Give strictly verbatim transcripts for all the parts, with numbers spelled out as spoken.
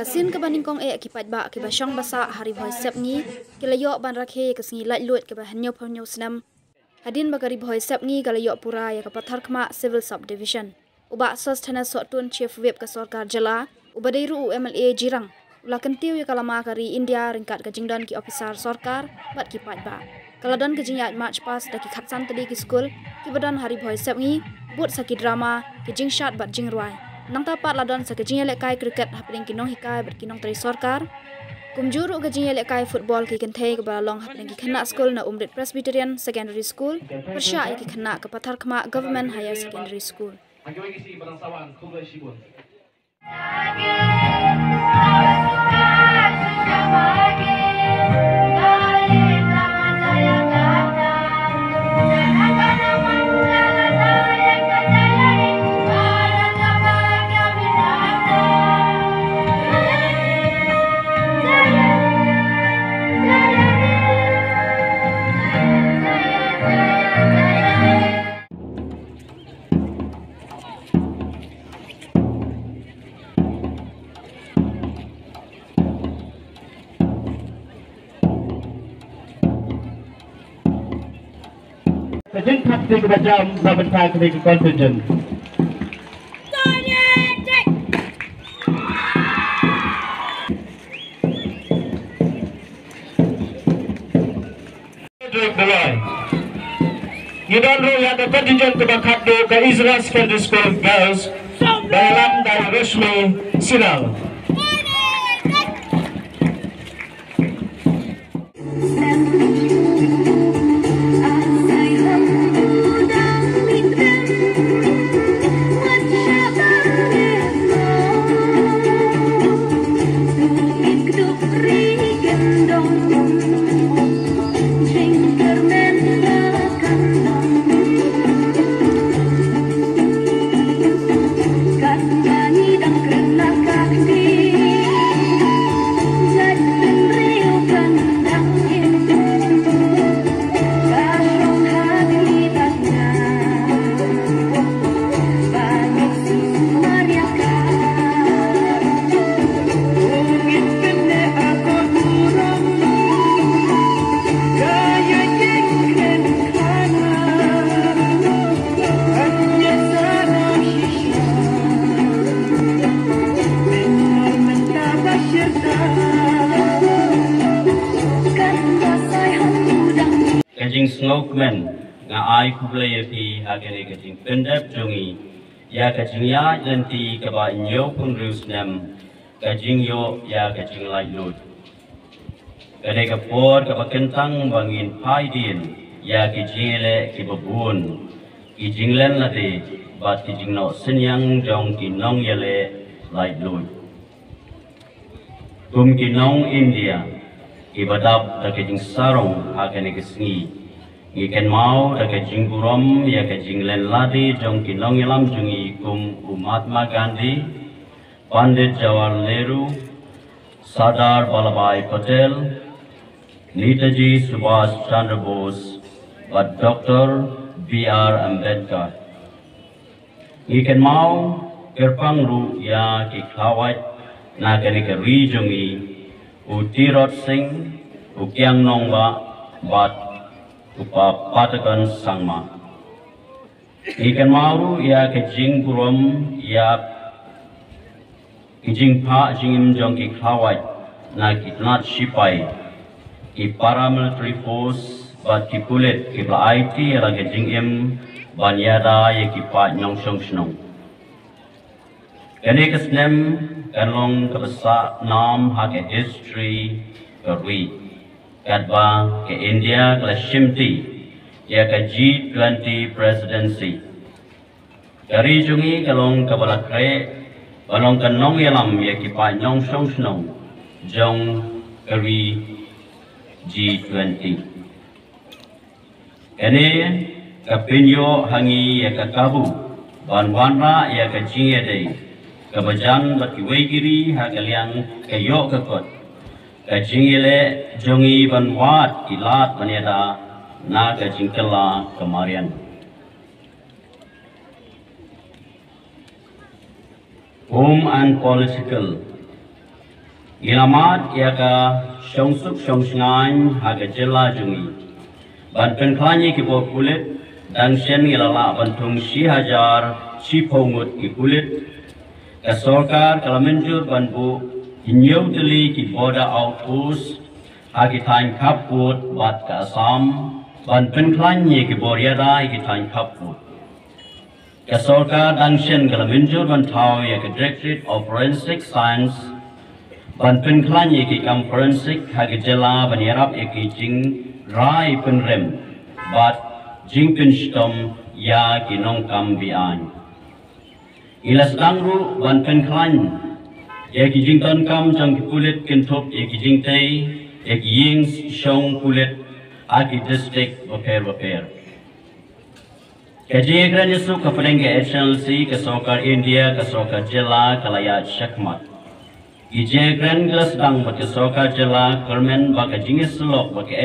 Sien kaba nyngkong eh, ki paidbah kiba shong ba sah ha Ri Bhoi Sepngi ki la ïoh ban rakhe ïa ka sngi laitluid kaba hynñiewphew hynñiew snem, hadien ba ka Ri Bhoi Sepngi ka la ïoh pura ïa ka Patharkhmah Civil Sub Division. U Bah Sosthenes Sohtun, Chief Whip ka sorkar jylla, uba dei ruh u M L A Jirang, u la kyntiew ïa ka lama ka ri India ryngkat ka jingdon ki ophisar sorkar bad ki paidbah. Ka la don ka jingïaid march past da ki khatsan tylli ki skul kiba don ha Ri Bhoi Sepngi, bud sa ki drama, ki jingshad bad jingrwai. Nangta pat la don sa ka jingïalehkai cricket hapdeng ki nonghikai bad ki nongtrei sorkar. Kumjuh ruh ka jingïalehkai football ki kynthei kaba la long hapdeng ki khynnah skul na Umrit Presbyterian Secondary School pyrshah ïa ki khynnah ka Patharkhmah Government Higher Secondary School. Ka jingkhatduh kaba jam na bynta kane ka contingent. Ngi don ruh ïa ka contingent kaba khatduh ka Israel Secondary School Girls, ba ïalam da i Rashmi Sinal. Ka jingsngewkmen, nga ai khublei ïa phi ha kane ka jingpyndep jong ngi ïa ka jingïaid lynti kaba hynñiewphew hynriew snem ka jingïoh ïa ka jinglaitluid. Ka dei ka por kaba kyntang ba ngin phai dien ïa ki jingïaleh kiba bun, ki jinglen lade bad ki jingnoh synñiang jong ki nongïaleh laitluid. Kum ki nong India kiba dap da ka jingsarong ha kane ka sngi, ngi kynmaw da ka jingburom ïa ka jinglen lade jong ki nongïalam jong ngi kum u Mahatma Gandhi, Pandit Jawaharlal Nehru, Sardar Vallabhbhai Patel, Netaji Subhash Chandra Bose bad Doctor B R Ambedkar. Ngi kynmaw kyrpang ruh ïa ki khlawait na kane ka ri jong ngi, u Tirot Sing, u Kiang Nangbah bad u Pa Patakon Sangma. Ngi kynmaw ruh ïa ka jingburom ïa ki jingphah jingim jong ki khlawait na ki tnat shipai, ki paramilitary force bad ki pulit kiba la aiti ïa la ka jingim ban ïada ïa ki paid nongshong shnong. Kane ka snem kan long kaba sah nam ha ka history ka ri, katba ka India ka la shimti ïa ka G twenty presidency. Ka ri jong ngi ka long kaba la khreh ban long ka nongïalam ïa ki paid nongshong shnong jong ka ri G twenty. Kane ka pynïoh ha ngi ïa ka kabu ban wanrah ïa ka jingïadei kaba jan bad kiwei ki ri ha ka liang ka ïoh ka kot, ka jingïaleh jong ngi ban wad ki lad ban ïada na ka jingkylla ka mariang. Home and political. Ngi la mad ïa ka shongsuk shongshngaiñ ha ka jylla jong ngi ban pynkhlaiñ ïa ki bor pulit. Dang shen ngi la lah ban thung shi hajar shiphew ngut ki pulit. Ka sorkar ka la mynjur ban buh hynñiew tylli ki border outpost ha ki thaiñ khappud bad ka Assam ban pynkhlaiñ ïa ki bor ïada ïa ki thaiñ khappud. Ka sorkar dang shen ka la mynjur ban thaw ïa ka Directorate of Forensic Science ban pynkhlaiñ ïa ki kam forensic ha ka jylla ban ïarap ïa ki jingrai pynrem bad jingpynshitom ïa ki nongkam be-aiñ. Ngi la sdang ruh ban pynkhlaiñ ïa ki jingdonkam jong ki pulit kynthup ïa ki jingtei ïa ki ïing shong pulit ha ki district bapher bapher. Ka jingïakren ïasuk hapdeng ka H N L C, ka sorkar India, ka sorkar jylla ka la ïaid shakhmat. Ki jingïakren ki la sdang bad ka sorkar jylla kyrmen ba ka jingïasyllok bad ka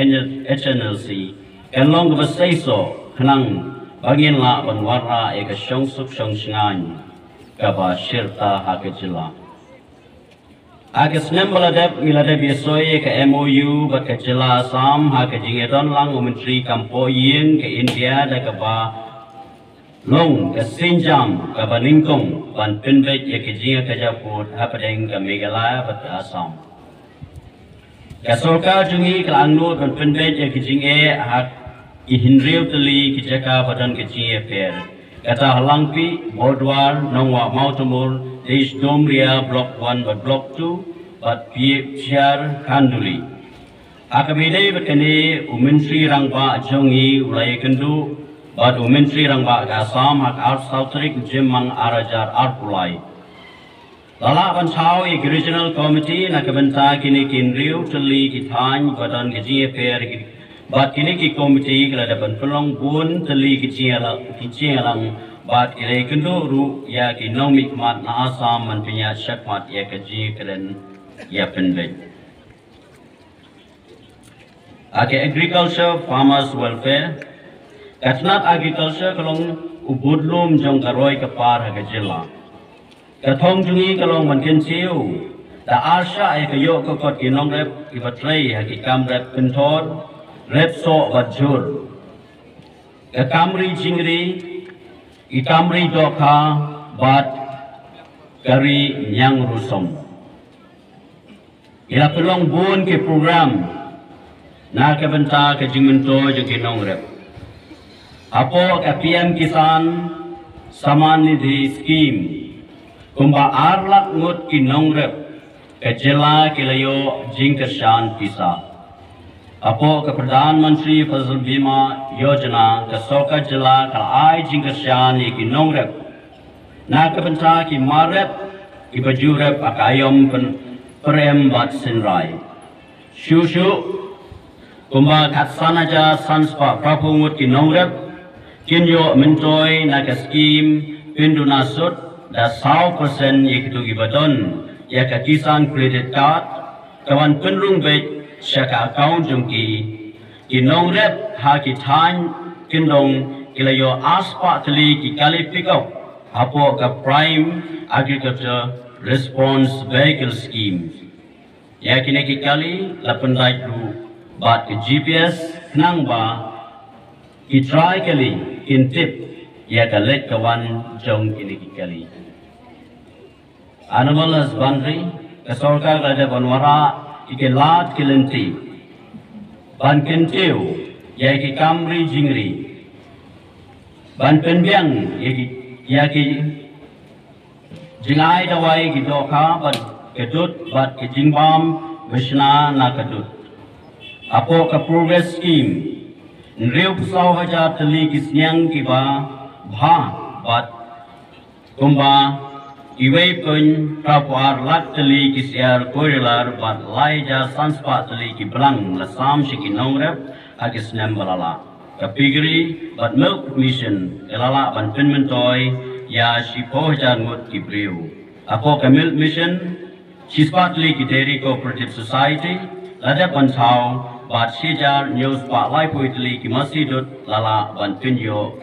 H N L C kan long kaba seisoh khnang ba ngin lah ban wanrah ïa ka shongsuk shongshngaiñ kaba shirta ha ka jylla. Ha ka snem ba la dep ngi la dep ïasoi ïa ka M O U bad ka jylla Assam ha ka jingïadon lang u Myntri Kam Pohïing ka India da kaba long ka sienjam kaba nyngkong ban pynbeit ïa ka jingïakajia pud hapdeng ka Meghalaya bad ka Assam. Ka sorkar jong ngi ka la angnud ban pynbeit ïa ka jingeh ha ki hynriew tylli ki jaka ba don ka jingïapher, kata ha Langpih, Bordwar, Nongwah Mawtamur, Desh Doomria Block One bad Block Two bad Pyidaungsu Khanduli. Ha kaba ïadei bad kane, u Myntri Rangbah jong ngi u la ïakynduh bad u Myntri Rangbah ka Assam ha ka arphew saw tarik u Jymmang ar hajar arphew lai. La lah ban thaw ïa ki Regional Committee na ka bynta kine ki hynriew tylli ki thaiñ ba don ka jingïapher, bad kine ki committee ki la dep ban pynlong bun tylli ki jingïalang, ki jingïalang bad ki la ïakynduh ruh ïa ki nongmihkhmat na Assam ban pynïaid shakhmat ïa ka jingïakren ïapynbeit. Ha ka Agriculture Farmers Welfare, ka tnat agriculture ka long u budlum jong ka roi ka par ha ka jylla. Ka thong jong ngi ka long ban kyntiew da arshah ïa ka ïoh ka kot ki nongrep kiba trei ha ki kam rep kynthor, rep soh bad jhur, ka kam ri jingri, ki kam ri dohkha bad ka ri ñiang rusom. Ngi la pynlong bun ki program na ka bynta ka jingmyntoi jong ki nongrep. Hapoh ka P M Kisan Samman Nidhi Scheme, kumba ar lak ngut ki nongrep ka jylla ki la ïoh jingkyrshan pisa. Hapoh ka Pradhan Mantri Fasal Bima Yojana, ka sorkar jylla ka la ai jingkyrshan ïa ki nongrep na ka bynta ki mar rep kiba ju rep ha ka aïom pyn-, pyrem bad synrai. Shuh shuh, kumba khatsan hajar san spah phraphew ngut ki nongrep kin ïoh myntoi na ka skim pynduna sut da saw percent ïa kito kiba don ïa ka Kisan Credit Card, ka wan pynrung beit sha ka account jong ki. Ki nongrep ha ki thaiñ kyndong ki la ïoh ar spah tylli ki kali pickup hapoh ka Prime Agriculture Response Vehicle Scheme. Ïa kine ki kali la pyndait ruh bad ka G P S khnang ba ki trai kali kin tip ïa ka leit ka wan jong kine ki kali. Animal Husbandry, ka sorkar ka la dep ban wanrah ïa ki lad ki lynti ban kyntiew ïa ki kam ri jingri, ban pynbiang ïa ki, ïa ki jingai dawai ki dohkha bad ka dud bad ka jingbam bishna na ka dud. Hapoh ka Progress Scheme, hynriewphew saw hajar tylli ki sniang kiba bha bad kumba iwei point phra phew ar lak tylli ki syiar korialar bad lai hajar san spah tylli ki blang la sam sha ki nongrep ha ki snem ba la lah. Ka Piggery bad Milk Mission ka la lah ban pynmyntoi ïa shiphew hajar ngut ki briew. Hapoh ka Milk Mission, shispah tylli ki Dairy Cooperative Society la dep ban thaw bad shi hajar hynñiew spah laiphew tylli ki masi dud la lah ban pynïoh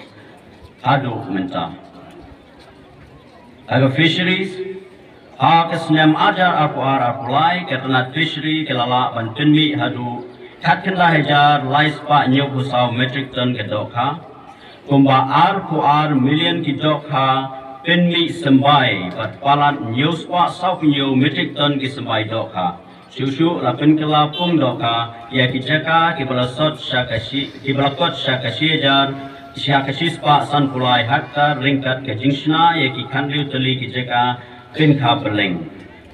haduh mynta. Ha ka Fisheries, Ha ka snem arjar arphew ar arphew lai, ka tnat Fishery ka la lah ban pynmih haduh khatkhyndai hajar lai spah hynñiewphew saw metric ton ka dohkha. Kumba arphew ar million ki dohkha pynmih symbai, bad palat hynñiew spah sawphew hynñiew metric ton ki symbai dohkha. Shuh shuh la pynkylla pung dohkha ïa ki jaka kiba la sot sha ka shi, kiba la kot sha ka shi hajar, sha ka shi spah sanphew lai hektar ryngkat ka jingshna ïa ki khathynriew tylli ki jaka kynkha pyrleng,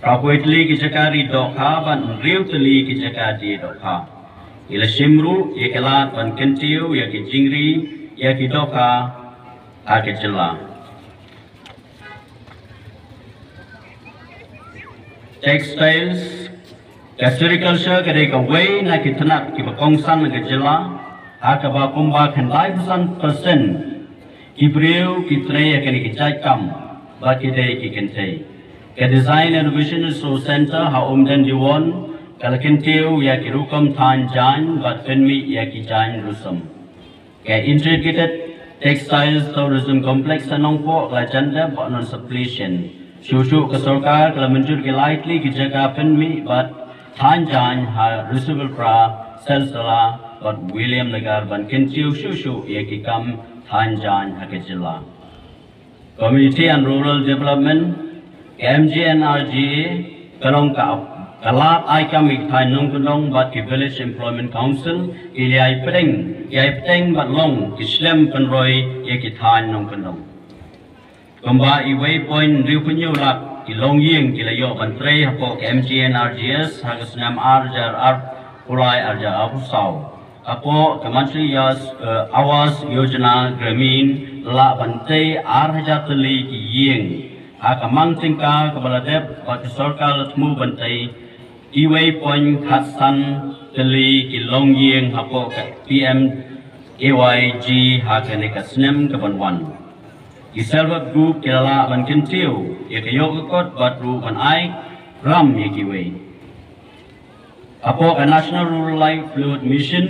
phraphew tylli ki jaka ri dohkha bad hynriew tylli ki jaka die dohkha. Ngi la shim ruh ïa ka lad ban kyntiew ïa ki jingri ïa ki dohkha ha ka jylla. Textiles, ka sericulture ka dei kawei na ki tnat kiba kongsan ha ka jylla, ha kaba kumba khyndaiphew san percent ki briew ki trei ha kine ki jait kam bad ki dei ki kynthei. Ka Design Innovation Resource Center ha Umden Diwon ka la kyntiew ïa ki rukom thaiñ jaiñ bad pynmih ïa ki jaiñ rusum. Ka Integrated Textiles Tourism Complex ha Nongpoh ka la jan dep bad non supply chain. Shuh shuh ka sorkar ka la mynjur ki lai tylli ki jaka pynmih bad thaiñ jaiñ ha Risubelpara, Selsela bad Williamnagar ban kyntiew shuh shuh ïa ki kam thaiñ jaiñ ha ka jylla. Community and Rural Development, ka M G N R G A, ka long ka, ka lad ai kam ïa ki thaiñ nongkyndong bad ki Village Employment Council, ki ïai pdeng, ki ïai pdeng bad long ki shlem pynroi ïa ki thaiñ nongkyndong. Kumba iwei point hynriewphew hynñiew lak ki longïing ki la ïoh ban trei hapoh ka M G N R G S ha ka snem arjar arphew lai arjar arphew saw. Hapoh ka Mantri Yas, eh, Awas Yojana Gramin la lah ban tei ar hajar tylli ki ïing. Ha ka mang tyngka kaba la dep bad ka sorkar la thmu ban tei iwei point khatsan tylli ki longïing hapoh ka P M A Y G ha kane ka snem kaban wan. Ki self help group ki la lah ban kyntiew ïa ka ïoh ka kot bad ruh ban ai ram ïa kiwei. Hapoh ka National Rural Livelihood Mission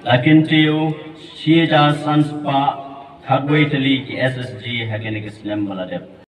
la kyntiew shi hajar san spah khatwei tylli ki S S G ha kane ka snem ba la dep.